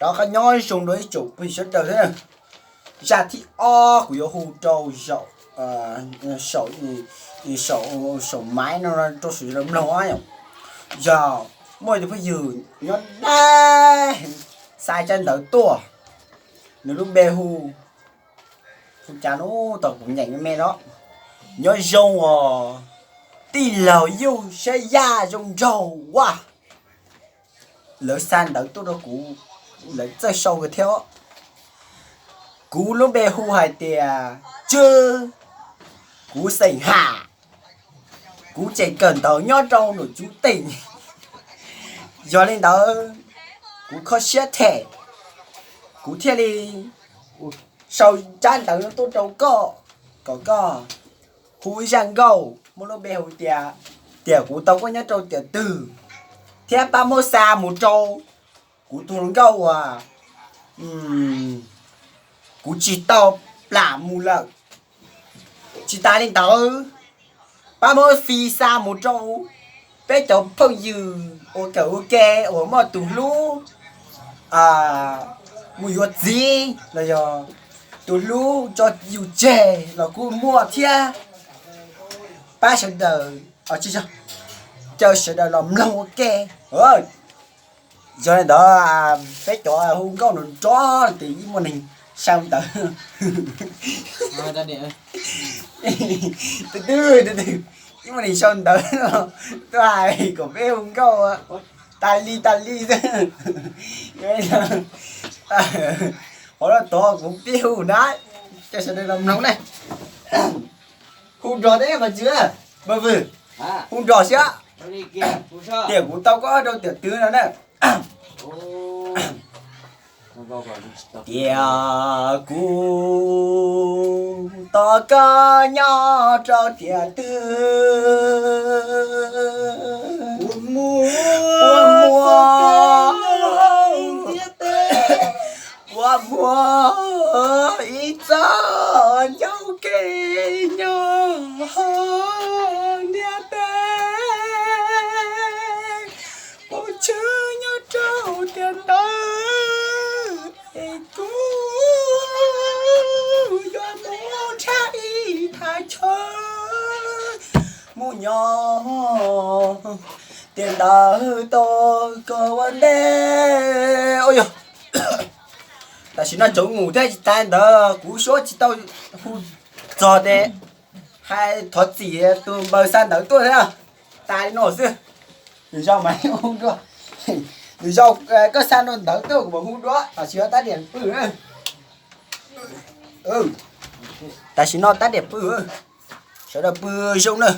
Rov qab nyob zoo rau ib tsoom phooj ywg sawv daws thiab. Zaj thib ob kuv yuav hu rau saum, saum maiv no rau sawv daws mloog. Yog muaj ib tug phooj ywg nyob deb xa tsab ntawv tuaj, nws lub npe hu, hu cas no, tau kuv nyeem me no. Nyob zoo os tij laug Yuj Sab Yaj zoo nraug a. Lawv xa ntawv tuaj rau kuv, lawv txawj sau thiab. Kuv lub npe hu hais tias Tswb, kuv xeem Ham, kuv tseem kawm ntawv nyob rau Nom Tsuv Teem. Yog li ntawd, kuv kho siab them, kuv thiaj li sau tsab ntawv no tuaj rau koj, kom koj hu ib zaj nkauj muaj lub npe hu tias, tias kuv tau koj nyob rau tiam twg, thiab pab muab xa mus rau kuv tus hluas nkauj uas kuv tsis tau plam mus lawm. Tsis tas li ntawd, pab muab fi xa mus rau peb cov phooj ywg uas kawm ua ke uas muaj tus hlub mus yuav txiv los yog tus hlub tso yus tseg los kuj muaj thiab. Pab sawv daws, tsis yog, caw sawv daws los mloog ua ke. Yog li ntawd, peb cov hu nkauj nrov nrov ces ib muaj neeg sau ntawv. Tus twg, tus twg, ib muaj neeg sau ntawv no tuaj hais kom peb hu nkauj tas li tas li xwb. Qhov no tod kuv pib hu na, caw sawv daws los mloog ne. Hu nrog teb qhov tsis, Npawg Vwm, hu nrog xwb. Tias kuv tau koj rau tiam twg no na. Tias kuv tau koj nyob rau tiam twg, puas muaj, puas muaj ib txoj ncauj kev nyob ntiaj teb, puas tshwm nyob rau tiam ntawd, es kuv yuav mus nrhiav ib thaj chaw mus nyob tiam ntawd tau koj ua ntej. Yog tam sim no tsaus ntuj thiab, tsis tas ntawd kuv suab tsis tau hu txog ces hais thov txim tus npawg xa ntawv tuaj thiab. Tas li no xwb, lwm zaus mas hu dua, lwm zaus koj xa ntawv tuaj kuv mam hu dua, tam sim no tab diam pw. Tam sim no tab diam pw, sawv daws pw zoo na.